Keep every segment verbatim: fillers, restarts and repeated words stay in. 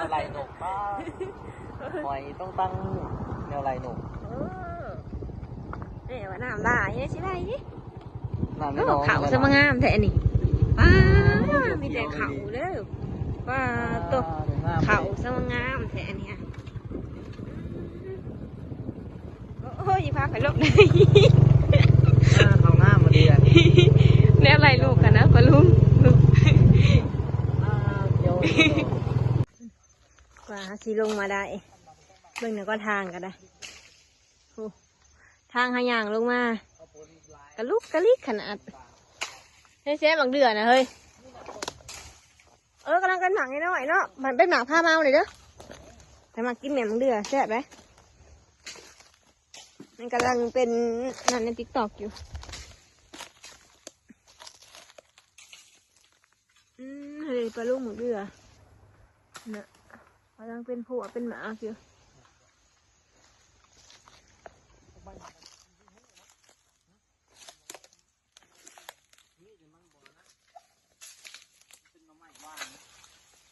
ไหลหนกมาก หอยต้องตั้งแนวไหลหนก เออ แม่ว่าน้ำหลายเนี่ยสิได้ดิ น้ำในหนอง โอ้ เขา นี่แหละ สมางามแท้นี่ ป้า มีแต่เขาเด้อ ป้า ตก อ่า งาม เขาสมางามแท้เนี่ย โอ้ย พาไปลบเลย อ่า เขางามมาดีอะ แนวไหลหนกกันนะ ปะลุง อ่า เดี๋ยว กว่าสิลงมาได้ เบิ่งหน่อยก็ทางก็ได้ โอ้ ทางหาย่างลงมา กะลุกกะลิกขนาด เฮ้ย แซ่บบักเดือนะเฮ้ย เออ กำลังเป็นหมากน้อยๆเนาะ มันเป็นหมากพาเมาเลยเด้อ แต่มากินแหนมบักเดือแซ่บไหม มันกำลังเป็นนั่นในติ๊กต็อกอยู่ อืม เฮ้ย ปลาลูกหมูเดือนะ กำลังเป็นผัวเป็นหมาอยู่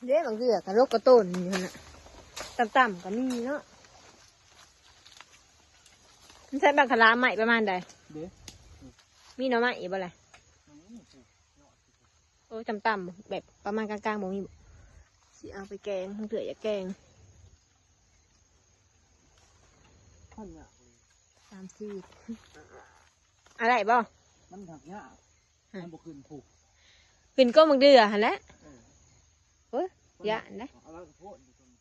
เด้ บางเดือกระโลกกระโตนอยู่หั่นน่ะ ต่ำๆก็มีเนาะ มันใช้บังคลาใหม่ประมาณใด เด้ มีหน่อไม้อีกบ่ล่ะ อืม โอ้ย ต่ำๆ แบบประมาณกลางๆ บ่มีบ่ สิเอาไปแกง เผื่ออยากแกง ท่อนเนี่ย สามขีด อะไรบ่ มันหักยาก ฮะ มันบ่ขึ้นผูก ขึ้นก็มึงเดือหั่นแหละ เออ โอ้ย ย่านนะ เอาไว้กับโพด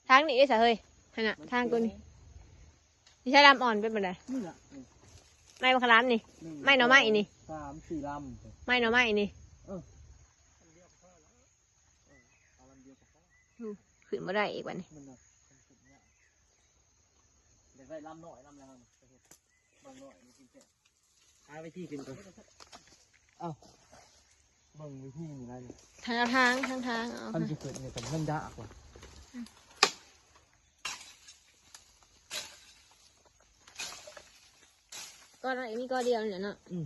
ทางนี้ได้สะเฮ้ย หั่นน่ะ ทางกูนี่ นี่ใช้ลำอ่อนเป็นบ่ได้ นี่แหละ นี่ ไม้บักขามนี่ หนึ่ง ไม้หน่อไม้นี่ สอง สาม สี่ลำ ไม้หน่อไม้นี่ เออ อืม ขึ้นบ่ได้อีกวันนี้ มันน่ะ อยากได้ลำน้อยลำแล้ว ลำน้อยมันกินแซ่บ หาวิธีขึ้นก่อน เอ้า เบิ่งวิธีนี่นะนี่ ทางทาง ทางทาง เอา มันสิขึ้นนี่เป็นเรื่องยากกว่า ก้อนนั้นมีก้อนเดียวนี่แหละเนาะ อืม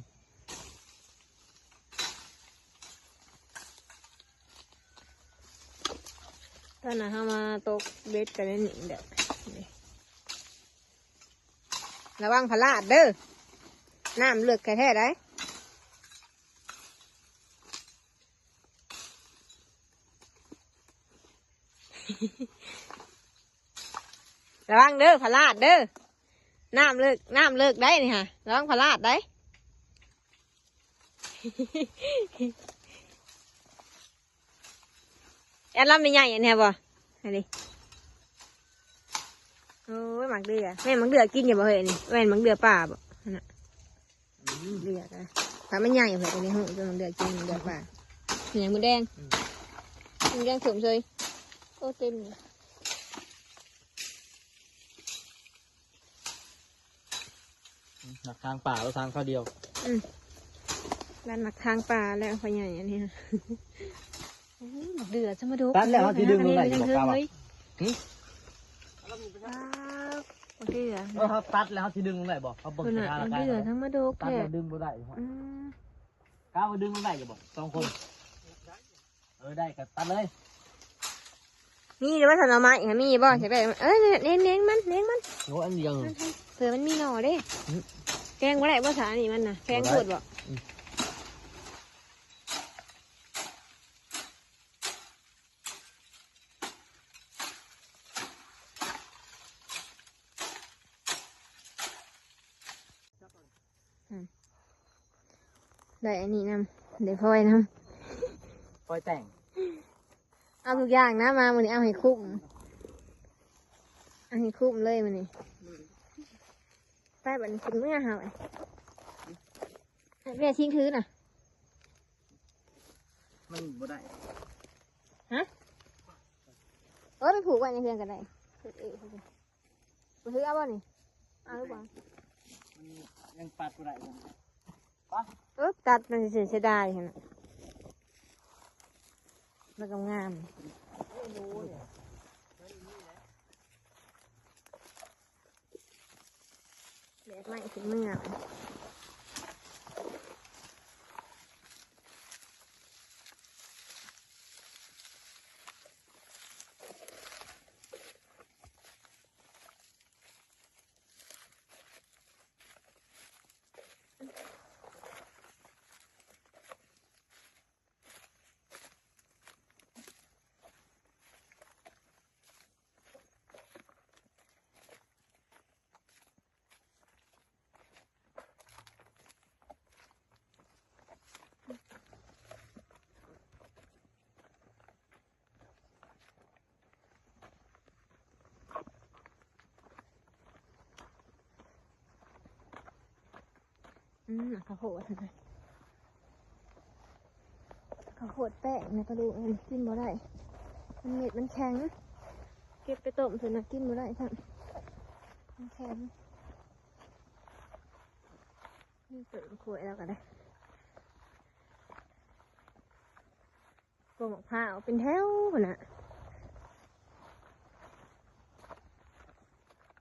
ตอนนั้นเฮามาตกเบ็ดกันในนี่แหละ นี่ ระวังพลาดเด้อ น้ำเลิกแท้ๆ ได้ ระวังเด้อ พลาดเด้อ น้ำเลิก น้ำเลิกได้นี่ฮะ ระวังพลาดได้ แอนลำใหญ่ๆ อันนี้บ่ อันนี้ โอ้ย หมากเดือ แม่นหมากเดือกินอยู่บ่เฮ้ย อันนี้ แม่นหมากเดือป่าบ่ นั่นน่ะ อืม เดือนะ ถ้ามันใหญ่เฮ้ย อันนี้ โห จะหมากเดือกิน หมากเดือป่า เห็นหยัง หมูแดง อืม หมูแดงสวมเฉย โอ้ เต็มเลย หมักทางป่าแล้วทางข้าวเดียว อืม ร้านหมักทางป่าแล้วพ่อใหญ่อันนี้นะ โอ้ย หมากเดือจะมาดู ตัดแล้วเอาที่ดึงลงได้อยู่บ่ อันนี้มันยังเทิงเลย หึ ว้าว หมากเดือ เออ เขาตัดแล้วเขาสิดึงลงได้บ่ เขาเบิ่ง คุณน่ะ สถานการณ์ หมากเดือทั้งมาดู ตัดแล้ว แค่ ดึงบ่ได้ อืม กล้ามาดึงลงได้อยู่บ่ สองคน เออ ได้ก็ตัดเลย มีหรือว่าถ้าหน่อไม้ค่ะ มีบ่ ใช่ไหม เอ้ย เลี้ยง เลี้ยงมัน เลี้ยงมัน โอ้ อันเดียว เผื่อมันมีหน่อเด้ อืม แกงบ่ได้บ่สานี่มันน่ะ แกงโคตรบ่ อืม อืม ได้อันนี้นำ ได้พลอยนำ พลอยแต่ง เอาทุกอย่างนะ มามื้อนี้เอาให้คุ้ม เอาให้คุ้มเลยมื้อนี้ ไปบัดนี้ขึ้นเมือเฮา แม่ทิ้งถือน่ะ มันบ่ได้ ฮะ เออ ไปผูกไว้ในเฮือนก็ได้ เออ ไปซื้อเอาบ่นี่ เอาหรือเปล่า มันยังปัดบ่ได้เลย เออ ตัดมันเสียดายหั่นน่ะ แล้วก็งาม แบบไม้ขึ้นเมือ อืมข้าวโพดนะข้าวโพดแป้งนะปลาลูกอันนี้กินบ่ได้ มันเม็ดมันแข็ง เก็บไปต้มเถอะนะกินบ่ได้ท่านมันแข็ง นี่เปิดขวดแล้วก็ได้ กล้วยมะพร้าวเป็นแถวพุ้นน่ะ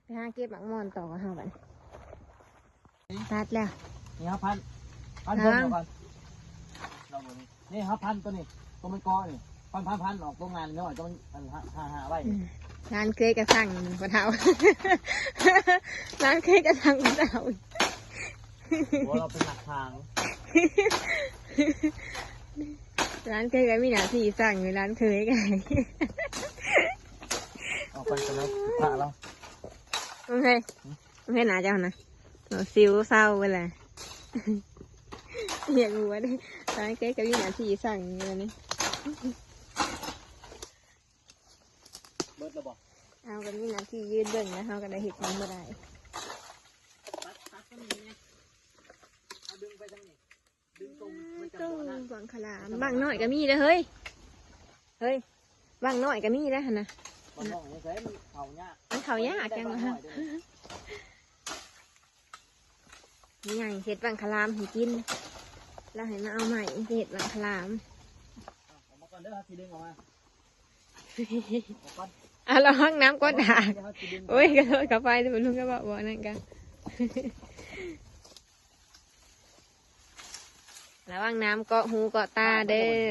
ไปหาเก็บหมากมอนต่อกับเฮาบัดนี้ตัดแล้ว นี่ครับพัน พัน ระวัง เพิ่มเดียวกัน ลองดูนี่ นี่ครับพันตัวนี้ ตัวมันกอนี่ พัน พัน พัน ออกตรงงานน้อยตัวมันอันห้าห้าห้าไว้ อืม ร้านเคยกระสั่งปะเฒ่า ร้านเคยกระสั่งปะเฒ่า หัวเราเป็นหลักทาง ร้านเคยก็มีหน้าที่สั่งอยู่ร้านเคยก็ ออกไปกันแล้วพระเรา โอเค โอเคนะเจ้านะ เราซิวเศร้าไปเลย อยากรู้ว่าได้ร้านเคยก็มีหน้าที่สั่งอยู่นี่ เบิดแล้วบ่ เอากันมีหน้าที่ยืนเบิ่งแล้วเฮาก็ได้เฮ็ดหยังบ่ได้ ตัด ตัดต้นนี้ไง เอาดึงไปทางนี้ ดึงตรง มันจะ ต้น บ่นั่น บังคลาม บังน้อยก็มีเด้อเฮ้ย เฮ้ย บังน้อยก็มีเด้อหั่นน่ะ บังน้อยนี่ใส่มันเข้ายาก มันเข้ายากจังวะ บังน้อยเด้อ นี่ไงเฮ็ดบังคลามให้กิน แล้วให้มาเอาใหม่สิเฮ็ดบังคลาม เอาออกมาก่อนเด้อ สิดึงออกมา อ่ะ ระวังน้ำก้นด่าง โอ้ย ขอโทษ ขออภัย เดี๋ยวลุงก็บอก บอกนั่นกัน ระวังน้ำเกาะหูเกาะตาเด้อ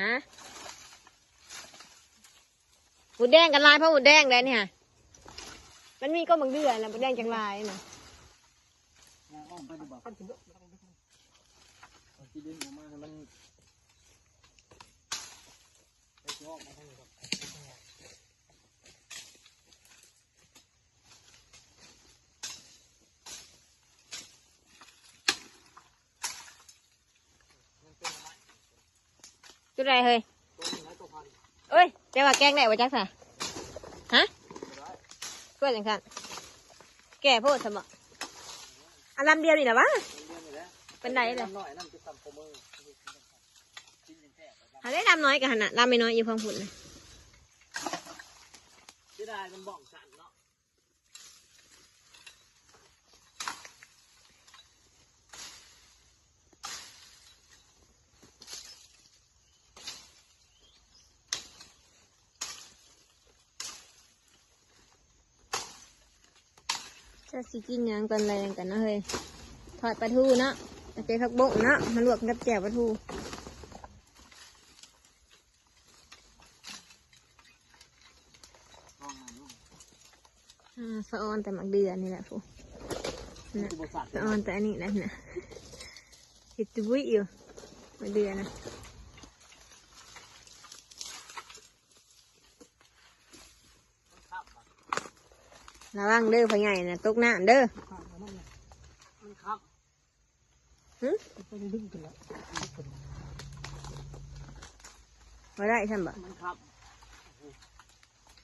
ฮะ หมูแดงกันลาย เพราะหมูแดงได้เนี่ย มันมีก็บางเดือนนะ หมูแดงจังลายนะ ย่างอ้อมไปดูบ่ เอาสิดึงออกมาให้มัน ไปสิออกมาทางนี้ก่อน จุดใดเฮ้ย ตัวนี้นะตัวพัน เอ้ย แต่ว่าแกงได้บ่จักซะ ฮะ เพื่อจังซั่น แก่โพดซะบ่ อันลำเดียวนี่ล่ะวะ เดียวนี่แหละ เป็นไดเลย น้ำน้อยน้ำจะซ้ำกว่ามือ กินยังแซ่บ หาได้ลำน้อยกับหั่นน่ะ ลำน้อยอยู่ข้างพุ้นน่ะ เสียดายมันบ้องสั้นเนาะ จะสิกินหยังตอนแลงกันเนาะเฮ้ย ทอดปลาทูเนาะ เอาใส่ผักบงเนาะ มาลวกกับแจ่วปลาทู อ่า สะออนแต่หมากเดือนี่แหละพู้นนะ สะออนแต่อันนี้แหละนะ เห็ดจุ้ยอยู่ หมากเดือนะ ระวังเด้อพ่อใหญ่นะ ตกน้ำเด้อ มันครับ หึ มันดึงกันแล้ว บ่ได้ซั่นบ่ มันครับ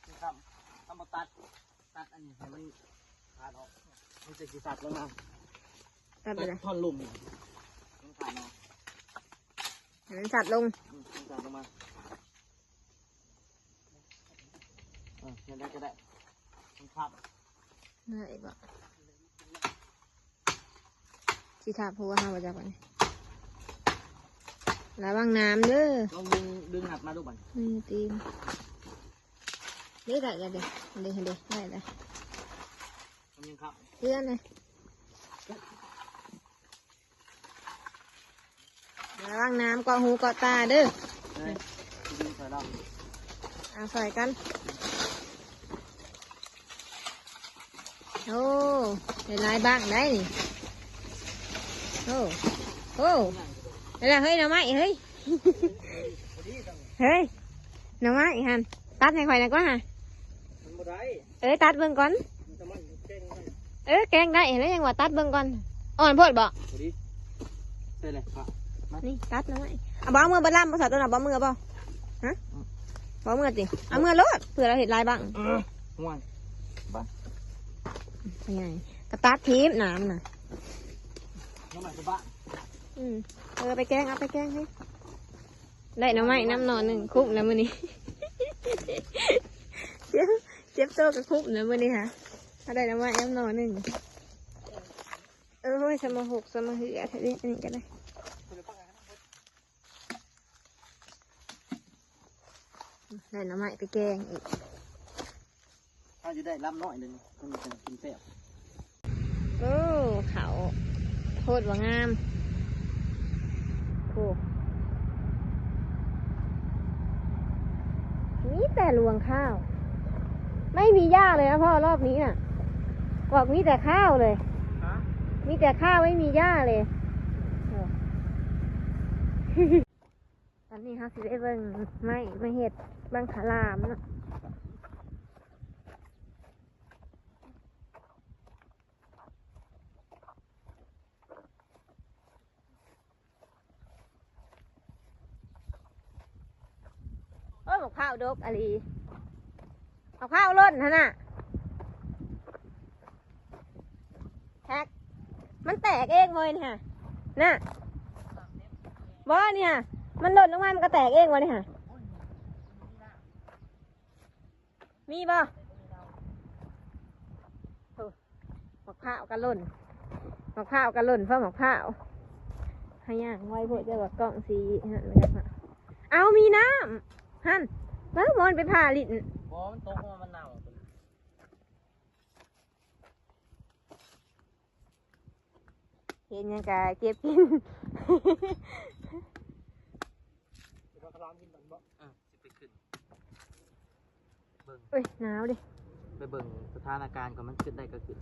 มันครับ เอามาตัด ตัดอันนี้ให้มันขาดออก มันจะสิตัดลงมา ตัดไปเลย ท่อนลุ่มนี่ มันขาดออก ให้มันสัดลง อืม มันขาดลงมา เออ เฮ็ดได้ก็ได้ มันครับ ได้บ่ สิทาบหัวเฮาบ่จักบัดนี้ ระวังน้ำเด้อ ลองดึง ดึงหักมาดูบัด นี่ตีน นี่ได้แล้วเด้ เด้ เด้ ได้แล้ว มันยังครับ เพื่อนเลย ระวังน้ำเกาะหูเกาะตาเด้อ เฮ้ย ดึงใส่เรา เอาใส่กัน โอ้ ได้หลายบั้งได้นี่ โอ้ โอ้ ได้ละเฮ้ย หน่อไม้เฮ้ย เฮ้ย หน่อไม้หั่น ตัดให้ข่อยหน่อยกว่าฮะ มันบ่ได้ เออ ตัดเบิ่งก่อน มันจะมันแกงได้ เออ แกงได้ แล้วยังว่าตัดเบิ่งก่อน อ่อนโพดบ่ พอดี ใส่เลย พระ มา นี่ ตัดหน่อไม้ เอาบ่เอามือบ่ลำบ่สาวตัวน่ะ บ่เอามือบ่ ฮะ บ่เอามือติ เอามือโลด เผื่อเราเฮ็ดหลายบั้ง เออ ห่วย ไป เป็นไง กระตัดทิ่มน้ำน่ะ น้องใหม่ไปบ้าน อืม เออ ไปแกง เอาไปแกงให้ ได้หน่อไม้นำหน่อหนึ่ง คุ้มแล้วมื้อนี้ เจ็บ เจ็บตัวก็คุ้มแล้วมื้อนี้ค่ะ เอาได้หน่อไม้นำหน่อหนึ่ง เออ โอ้ย สมาหก สมาเหือ แถวนี้ อันนี้ก็ได้ ได้หน่อไม้ไปแกงอีก ถ้าจะได้ลำน้อยหนึ่ง มันจะกินแซ่บ โอ้ เขาโคตรว่างาม โอ้ มีแต่รวงข้าว ไม่มีหญ้าเลยนะพ่อ รอบนี้น่ะ บอกมีแต่ข้าวเลย ฮะ มีแต่ข้าว ไม่มีหญ้าเลย โอ้ ตอนนี้เฮาสิได้เบิ่งไม้มาเฮ็ดบังคลามเนาะ โอ้ย บักพร้าวดกอะลี บักพร้าวหล่นหั่นน่ะ แท็ก มันแตกเองเว้ยนี่ฮะ น่ะ บ่นี่ฮะ มันหล่นลงมา มันก็แตกเองวะนี่ฮะ มีบ่ โอ้ มะพร้าวกะหล่น มะพร้าวกะหล่น เพราะมะพร้าว หาย่างไวโพด จะว่ากล้องสีหั่นเลยค่ะ เอามีน้ำหั่น เบิ่งมันไปผ่าลิ้น บ่ มันตกมา มันเน่า เห็นหยังกะเก็บกิน เดี๋ยวเรากะลามกินก่อนบ่ อ่ะ สิไปขึ้น เบิ่ง เอ้ย หนาวดิ ไปเบิ่งสถานการณ์ก่อน มันขึ้นได้ก็ขึ้น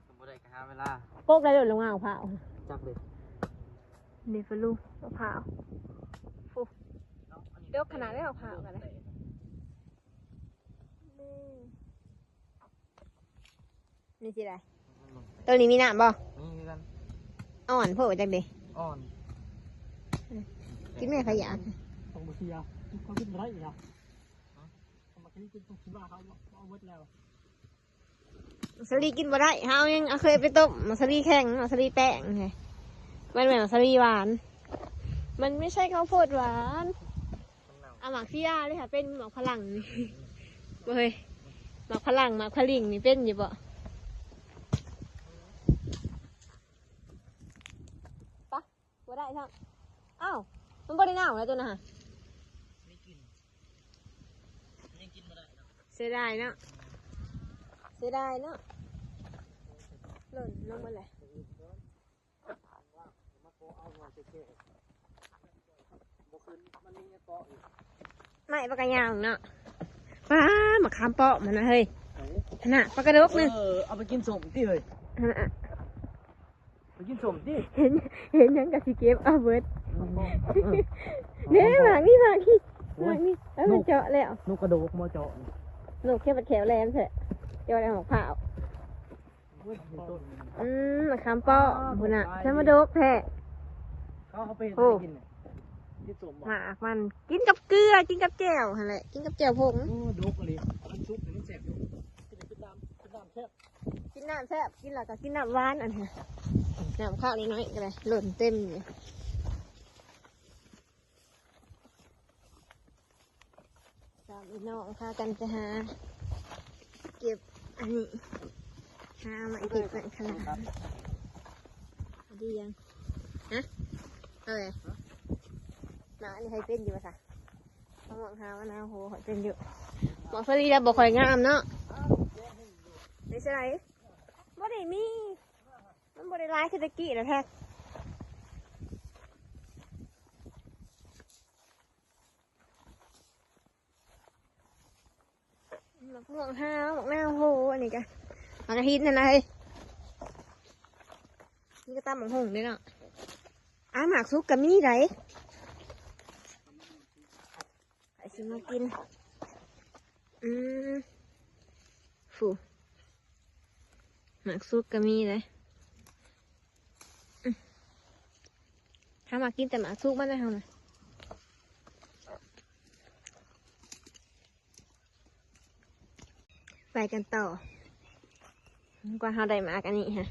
มันบ่ได้ก็หาเวลา โกกได้หล่นลงมาเอาผ้าออก จักเลย เดฟลูมะพร้าว โอ้ เนาะ อันนี้ ดกขนาดได้เอาผ้าออกกันเลย นี่ นี่สิได้ ตัวนี้มีน้ำบ่ มีคือกัน อ่อนโพดจักเด้ อ่อน กินแม่ขยะ ต้องบ่เสีย เขากินบ่ได้อีกนะ เขามากินกินต้องคิดว่าเขาเอาหมดแล้ว สาลีกินบ่ได้ เฮายังเอาเคยไปต้ม มาสาลีแข็ง มาสาลีแป้งไง มันแม่นมาสาลีหวาน มันไม่ใช่ข้าวโพดหวาน เอาหมากเสียเลยค่ะ เป็นหมากฝรั่งนี่ เว้ย หมากฝรั่ง หมากฝริ่งนี่เป็นอยู่บ่ ปะ บ่ได้ซ้ำ อ้าว มันบ่ได้เน่าแล้วตัวน่ะ ไม่กิน ยังกินบ่ได้เนาะ เสียดายเนาะ เสียดายเนาะ หล่นลงมาเลย มาเกาะเอาหน่อยแก่ๆ บ่ขึ้น มันมีเกาะอยู่ ไม้ปากกะยาวเนาะ ว้า มะขามเปาะมันนะเฮ้ย ไหน ขนาดปลากระดกหนึ่ง เออ เอาไปกินส้มติเฮ้ย ขนาด ไปกินส้มติ เห็น เห็นหยังกะสิเก็บเอาเบิด เออ เด้ หมากนี่ หมากนี่ โอ้ย หมากนี่ เอ้ย มันเจาะแล้ว นกกระโดกมาเจาะ นกแค่ปัดแขวแหลมแท้ เจาะแล้วของเผา อืม มะขามเปาะ อ่า พุ้นน่ะ ใช่ มะดกแท้ เขาเอาไปเฮ็ด โอ้ อะไรกินเนี่ย ที่สมบอก หมากมัน กินกับเกลือ กินกับแจ่วหั่นแหละ กินกับแจ่วผง โอ้ ดกอีหลี มันสุกนี่มันแซ่บอยู่ กินน้ำ กินน้ำแซ่บ กินน้ำแซ่บ กินแล้วก็กินน้ำหวานอันนี้ น้ำข้าวน้อยๆก็ได้ หล่นเต็มอยู่ สามพี่น้องพากันไปหา เก็บอันนี้ หามาเก็บกันค่ะ ดียัง ฮะ เอ้ย มาอันนี้ให้เป็นอยู่ปะคะ เขามองหาว่าหน้าโหให้เป็นอยู่ หมอกสลีแล้วบ่ค่อยงามเนาะ ไม่ใช่ไร บ่ได้มี มันบ่ได้ร้ายคือตะกี้นะแท้ หมากม่วงห้าว หมากนาวโห อันนี้กะ หมากกะทินนั่นนะเฮ้ย นี่ก็ตำบักหุ่งเด้เนาะ อ้า หมากสุกก็มีได ไผสิมากิน อืม ฟู หมากสุกก็มีได อืม ถ้ามากินแต่หมากสุกมันได้เฮานะ ไปกันต่อ กว่าเฮาได้หมากอันนี้ฮะ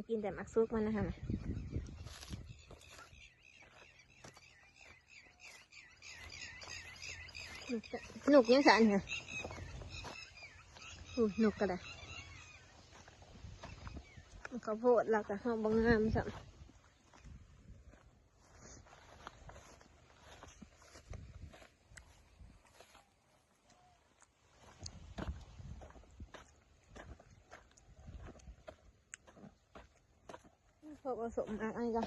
กินแต่หมากสุกมันนะคะ นก นกยังสั่นค่ะ อู้นกก็ได้ ข้าวโพดเราก็เฮาบ่งามซ้ำ พวกผสมมากอันนี้ก็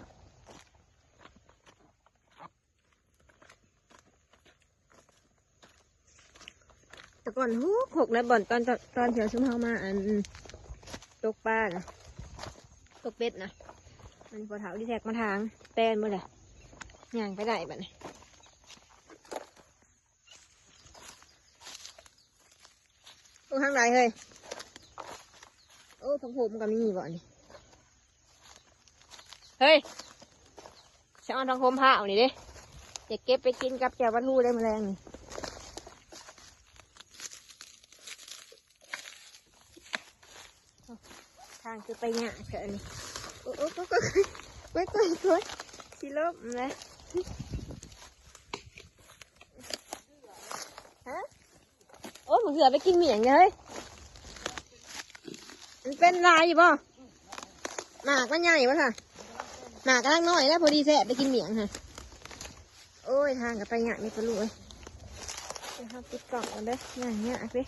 แต่ก่อนหกหกนะ บ่อนตอน ตอนแถวชุมเฮามาอัน ตกปลานะ ตกเบ็ดนะ มันพอเท้าดีแท็กมาทาง แปนหมดเลย ย่างไปได้บัดนี้ โอ้ทางใดเฮ้ย โอ้ผักโขมก็มีบ่นี่ เฮ้ย ฉันเอาผักโขมผ้าเอานี่เด้ อยากเก็บไปกินกับแจ่วปลาทูได้มื้อแลงนี่ ทางคือไปเนี่ยเถอะนี่ โอ้โอ้โอ้โอ้โอ้ยโอ้ยโอ้ยสิลบนะ ฮะ โอ้ยมะเขือไปกินเหมียงเลย มันเป็นลายอยู่บ่ หมากมันใหญ่บ่ค่ะ หมากกำลังน้อยแล้วพอดีแซ่บไปกินเหมียงค่ะ โอ้ย ทางกับไปเนี่ยมีปลาลูกเอ้ย เดี๋ยวเราปิดกล่องกันเด้อ อย่างเงี้ยสิ